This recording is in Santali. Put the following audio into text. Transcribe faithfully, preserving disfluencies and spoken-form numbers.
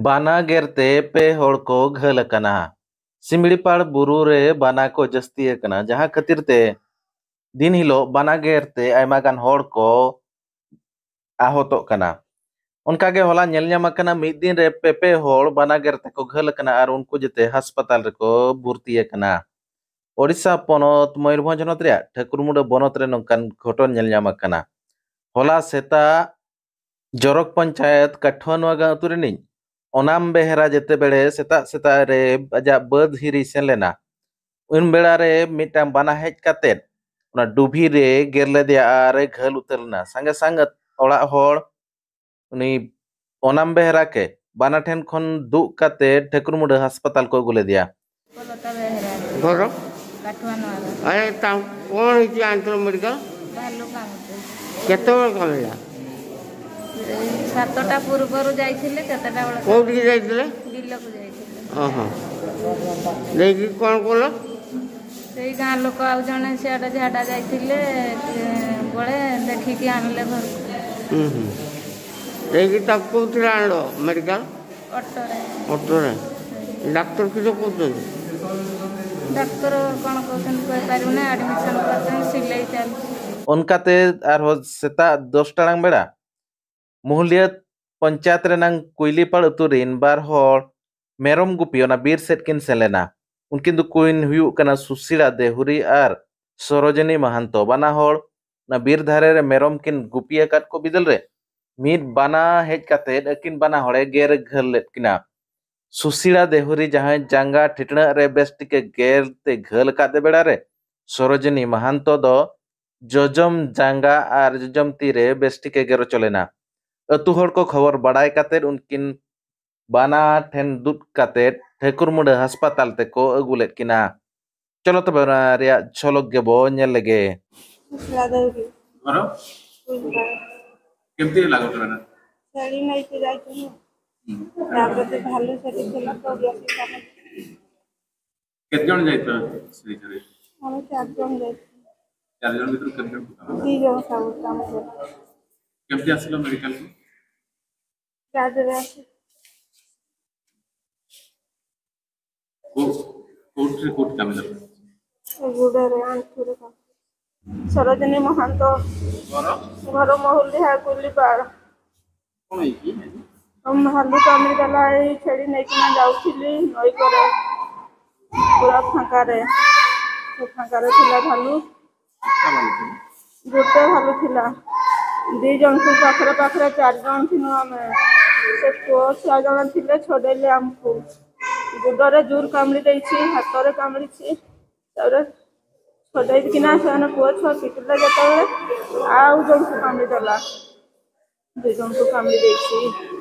ᱵᱟᱱᱟ ᱜᱮᱨ ᱛᱮ ᱯᱮ ᱦᱚᱲ ᱠᱚ ᱜᱷᱟᱹᱞ ᱟᱠᱟᱱᱟ᱾ ᱥᱤᱢᱲᱤᱯᱟᱲ ᱵᱩᱨᱩ ᱨᱮ ᱵᱟᱱᱟ ᱠᱚ ᱡᱟᱹᱥᱛᱤ ᱟᱠᱟᱱᱟ, ᱡᱟᱦᱟᱸ ᱠᱷᱟᱹᱛᱤᱨ ᱛᱮ ᱫᱤᱱ ᱦᱤᱞᱳᱜ ᱵᱟᱱᱟ ᱜᱮᱨ ᱛᱮ ᱟᱭᱢᱟ ᱜᱟᱱ ᱦᱚᱲ ᱠᱚ ᱟᱦᱚᱛᱚᱜ ᱠᱟᱱᱟ᱾ ᱚᱱᱠᱟᱜᱮ ᱦᱚᱞᱟ ᱧᱮᱞ ᱧᱟᱢ ᱟᱠᱟᱱᱟ, ᱢᱤᱫ ᱫᱤᱱ ᱨᱮ ᱯᱮ ᱯᱮ ᱦᱚᱲ ᱵᱟᱱᱟ ᱜᱮᱨ ᱛᱮᱠᱚ ᱜᱷᱟᱹᱞ ᱟᱠᱟᱱᱟ ᱟᱨ ᱩᱱᱠᱩ ᱡᱮᱛᱮ ᱦᱟᱥᱯᱟᱛᱟᱞ ᱨᱮᱠᱚ ᱵᱷᱚᱨᱛᱤ ᱟᱠᱟᱱᱟ᱾ ᱳᱰᱤᱥᱟ ᱯᱚᱱᱚᱛ ᱢᱚᱭᱩᱨᱵᱷᱚᱸᱡᱽ ᱦᱚᱱᱚᱛ ᱨᱮᱭᱟᱜ ᱴᱷᱟᱹᱠᱩᱨᱢᱩᱰᱟᱹ ᱵᱚᱱᱚᱛ ᱨᱮ ᱱᱚᱝᱠᱟᱱ ᱜᱷᱚᱴᱚᱱ ᱧᱮᱞ ᱧᱟᱢ ᱟᱠᱟᱱᱟ᱾ ᱦᱚᱞᱟ ᱥᱮᱛᱟᱜ ᱡᱚᱨᱚᱠ ᱯᱚᱧᱪᱟᱭᱮᱛ ᱠᱟᱴᱷᱩᱣᱟᱱᱣᱟᱜᱟ ᱟᱹᱛᱩ ᱨᱤᱱᱤᱡ ᱚᱱᱟᱢ ᱵᱮᱦᱨᱟ ᱡᱮᱛᱮ ᱵᱮᱲᱮ ᱥᱮᱛᱟᱜ ᱥᱮᱛᱟᱜ ᱨᱮ ᱟᱡᱟᱜ ᱵᱟᱹᱫᱽ ᱦᱤᱨᱤ ᱥᱮᱱ ᱞᱮᱱᱟ, ᱩᱱ ᱵᱮᱲᱟ ᱨᱮ ᱢᱤᱫᱴᱟᱝ ᱵᱟᱱᱟ ᱦᱮᱡ ᱠᱟᱛᱮᱫ ᱚᱱᱟ ᱰᱩᱵᱷᱤ ᱨᱮ ᱜᱮᱨ ᱞᱮᱫᱮᱭᱟ ᱟᱨ ᱮ ᱜᱷᱟᱹᱞ ᱩᱛᱟᱹᱨ ᱞᱮᱱᱟ᱾ ᱥᱟᱸᱜᱮ ᱥᱟᱸᱜᱮ ᱚᱲᱟᱜ ᱦᱚᱲ ᱩᱱᱤ ᱚᱱᱟᱢ ᱵᱮᱦᱨᱟ ᱠᱮ ᱵᱟᱱᱟ ᱴᱷᱮᱱ ᱠᱷᱚᱱ ᱫᱩᱜ ᱠᱟᱛᱮ ᱴᱷᱟᱹᱠᱩᱨᱢᱩᱰᱟᱹ ᱦᱟᱥᱯᱟᱛᱟᱞ ᱠᱚ ᱟᱹᱜᱩ ᱞᱮᱫᱮᱭᱟ᱾ ᱯᱚᱞᱚᱛᱟ ᱵᱮᱦᱨᱟ᱾ ଘର? କାଠୁଆ ନୂଆର। ଆରେ ତା କ'ଣ ହେଇଛି ଆଣିଥିଲ ମେଡିକାଲ? ଭାଲୁ କାମୁଡ଼ିଛି। କେତେବେଳେ କାମୁଡ଼ିଲା? ଏଇ ସାତଟା ପୂର୍ବରୁ ଯାଇଥିଲେ, କେତେଟା ବେଳେ? କୋଉଠିକି ଯାଇଥିଲେ? ବିଲକୁ ଯାଇଥିଲେ। ଓହୋ। ଯାଇକି କ'ଣ କଲ? ସେଇ ଗାଁ ଲୋକ ଆଉ ଜଣେ ସିଆଡ଼େ ଝାଡ଼ା ଯାଇଥିଲେ, ସେ ବେଳେ ଦେଖିକି ଆଣିଲେ ଘରକୁ। ହୁଁ ହୁଁ। ଯାଇକି ତାକୁ କୋଉଥିରେ ଆଣିଲ ମେଡିକାଲ? ଅଟୋରେ। ଅଟୋରେ। ଡାକ୍ତର କିସ କହୁଛନ୍ତି? ଡାକ୍ତର କ'ଣ କହୁଛନ୍ତି କହିପାରିବୁନି, ଆଡମିସନ କରିଛନ୍ତି, ସିଲେଇ ଚାଲିଛି। ᱚᱱᱠᱟᱛᱮ ᱟᱨᱦᱚᱸ ᱥᱮᱛᱟᱜ ᱫᱚᱥ ᱴᱟᱲᱟᱝ ᱵᱮᱲᱟ ᱢᱩᱦᱩᱞᱤᱭᱟᱹ ᱯᱚᱧᱪᱟᱭᱮᱛ ᱨᱮᱱᱟᱝ ᱠᱩᱭᱞᱤᱯᱟᱲ ᱟᱹᱛᱩ ᱨᱤᱱ ᱵᱟᱨ ᱦᱚᱲ ᱢᱮᱨᱚᱢ ᱜᱩᱯᱤ ᱚᱱᱟ ᱵᱤᱨ ᱥᱮᱫ ᱠᱤᱱ ᱥᱮᱱ ᱞᱮᱱᱟ᱾ ᱩᱱᱠᱤᱱ ᱫᱚᱠᱤᱱ ᱦᱩᱭᱩᱜ ᱠᱟᱱᱟ ᱥᱩᱥᱤᱲᱟ ᱫᱮᱦᱩᱨᱤ ᱟᱨ ᱥᱚᱨᱳᱡᱤᱱᱤ ᱢᱟᱦᱟᱱᱛᱚ᱾ ᱵᱟᱱᱟ ᱦᱚᱲ ᱚᱱᱟ ᱵᱤᱨ ᱫᱷᱟᱨᱮ ᱨᱮ ᱢᱮᱨᱚᱢ ᱠᱤᱱ ᱜᱩᱯᱤ ᱟᱠᱟᱫ ᱠᱚ ᱵᱤᱫᱟᱹᱞ ᱨᱮ ᱢᱤᱫ ᱵᱟᱱᱟ ᱦᱮᱡ ᱠᱟᱛᱮ ᱟᱹᱠᱤᱱ ᱵᱟᱱᱟ ᱦᱚᱲᱮ ᱜᱮᱨ ᱜᱷᱟᱹᱞ ᱞᱮᱫ ᱠᱤᱱᱟ᱾ ᱥᱩᱥᱤᱲᱟ ᱫᱮᱦᱩᱨᱤ, ᱡᱟᱦᱟᱸᱭ ᱡᱟᱸᱜᱟ ᱴᱷᱤᱴᱬᱟᱹᱜ ᱨᱮ ᱵᱮᱥ ᱴᱷᱤᱠᱮ ᱜᱮᱨ ᱛᱮ ᱜᱷᱟᱹᱞ ᱟᱠᱟᱫ ᱵᱮᱲᱟ ᱨᱮ ᱥᱚᱨᱳᱡᱤᱱᱤ ᱢᱟᱦᱟᱱᱛᱚ ᱫᱚ ᱡᱚᱡᱚᱢ ᱡᱟᱸᱜᱟ ᱟᱨ ᱡᱚᱡᱚᱢ ᱛᱤ ᱨᱮ ᱵᱮᱥ ᱴᱷᱤᱠᱮ ᱜᱮᱨ ᱦᱚᱪᱚ ᱞᱮᱱᱟ᱾ ᱟᱹᱛᱩ ᱦᱚᱲ ᱠᱚ ᱠᱷᱚᱵᱚᱨ ᱵᱟᱲᱟᱭ ᱠᱟᱛᱮ ᱩᱱᱠᱤᱱ ᱵᱟᱱᱟ ᱴᱷᱮᱱ ᱫᱩᱜ ᱠᱟᱛᱮ ᱴᱷᱟᱹᱠᱩᱨᱢᱩᱰᱟᱹ ᱦᱟᱥᱯᱟᱛᱟᱞ ᱛᱮᱠᱚ ᱟᱹᱜᱩ ᱞᱮᱫ ᱠᱤᱱᱟ᱾ ᱪᱚᱞᱚ ᱛᱚᱵᱮ ᱚᱱᱟ ᱨᱮᱭᱟᱜ ᱡᱷᱚᱞᱚᱠ ᱜᱮᱵᱚ ᱧᱮᱞ ᱞᱮᱜᱮ᱾ ᱥᱩᱥᱤᱲᱟ ᱫᱮᱦᱩᱨᱤ᱾ ଘର? ᱠᱩᱭᱞᱤᱯᱟᱲ। କେମିତି ହେଲା ଘଟଣାଟା? ଛେଳି ନେଇକି ଯାଇଥିଲୁ। ହୁଁ। ତାପରେ ସେ ଭାଲୁ ସେଠି ଥିଲା ତ, ବେଶୀ କାମ। କେତେ ଜଣ ଯାଇଥିଲ ସେଇ ଛେଳି? ଆମେ ଚାରି ଜଣ ଯାଇଥିଲୁ। ଚାରି ଜଣ ଭିତରୁ କେତେ ଜଣ କାମ କଲେ? ଦି ଜଣ ସବୁ କାମ କଲେ। କେମିତି ଆସିଲ ମେଡିକାଲକୁ? ଗାଡ଼ିରେ ଆସି। କୋଉ- କୋଉଥିରେ କୋଉଠି କାମ କରେ? ଗୁଡ଼ରେ, ଆଣ୍ଠୁରେ କାମ। ସରୋଜିନୀ ମହାନ୍ତ, ଘର? ଘର ମହୁଲଡିହା, କୁଲିପାଳ। କଣ ହେଇଛି? ଭାଲୁ କାମୁଡ଼ିଦେଲା। ଏଇ ଛେଳି ନେଇକିନା ଯାଉଥିଲି ନଈ କରେ, ପୁରା ଫାଙ୍କାରେ। ସେ ଫାଙ୍କାରେ ଥିଲା ଭାଲୁ। କେତେଟା ଭାଲୁ ଥିଲା? ଗୋଟେ ଭାଲୁ ଥିଲା। ଦି ଜଣଙ୍କୁ ପାଖରେ ପାଖରେ ଚାରି ଜଣ ଥିଲୁ ଆମେ। ସେ ପୁଅ ଛୁଆ ଜଣେ ଥିଲେ, ଛଡ଼େଇଲେ ଆମକୁ। ଗୁଡ଼ରେ ଜୋର କାମୁଡ଼ି ଦେଇଛି, ହାତରେ କାମୁଡ଼ିଛି। ତାପରେ ଛଡ଼େଇକିନା ସେମାନେ ପୁଅ ଛୁଆ ପିଟିଲେ ଯେତେବେଳେ, ଆଉ ଜଣଙ୍କୁ କାମୁଡ଼ି ଦେଲା। ଦି ଜଣଙ୍କୁ କାମୁଡ଼ି ଦେଇଛି।